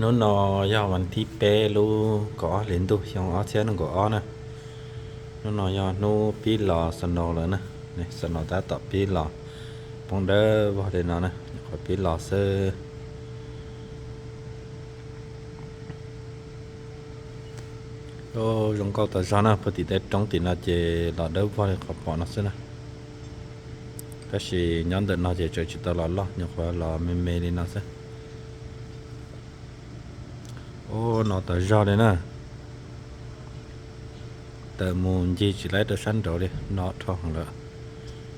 Hnub no yog vas thib peb lub kaum ob hlis ntuj xyoo ob txhiab nees nkaum ob na. Hnub no yog hnub pib los snow lawm na. Snow tab tom pib los, poob dawb vog li no na, nyuam qhuav pib los xwb. Zoo nkauj tas zog na, puag tim tej roob tim no ces los dawb vog li qhov pom no xwb na. Tab sis nyob ntawm no ces tseem tsis tau los loj, nyuam qhuav los me me li no xwb. Ub, no tas zog li na. Tawm mus ncig tsis laib rau sab nraud li, no dhau heev lawm.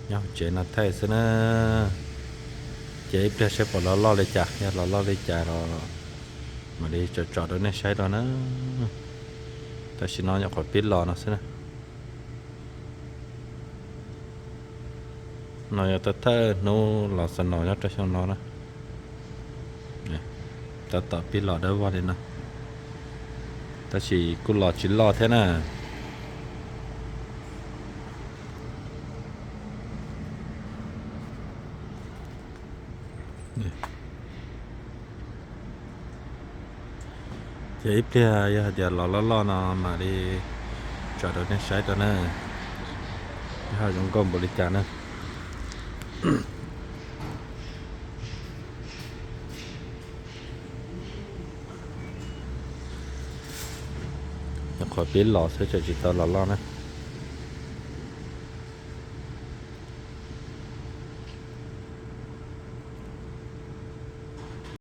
Nyob hauv tsev no thaij xwb na. Ces ib pliag saib puas los loj li cas, yog los loj li cas los mam li tsom tsom rau nej saib dua na. Tam sim no nyuam qhuav pib los no xwb na. No yog thawj thawj hnub los snow nyob rau xyoo no na. Tab tom pib los dawb vog li no, tab sis kuj los tsis loj thiab na. Ces ib pliag yog hais tias los loj loj no mam li tsom rau nej saib rau na, ho zoo nkauj npaum li cas na. Nyuam qhuav pib los xwb, tseem tsis tau los loj na.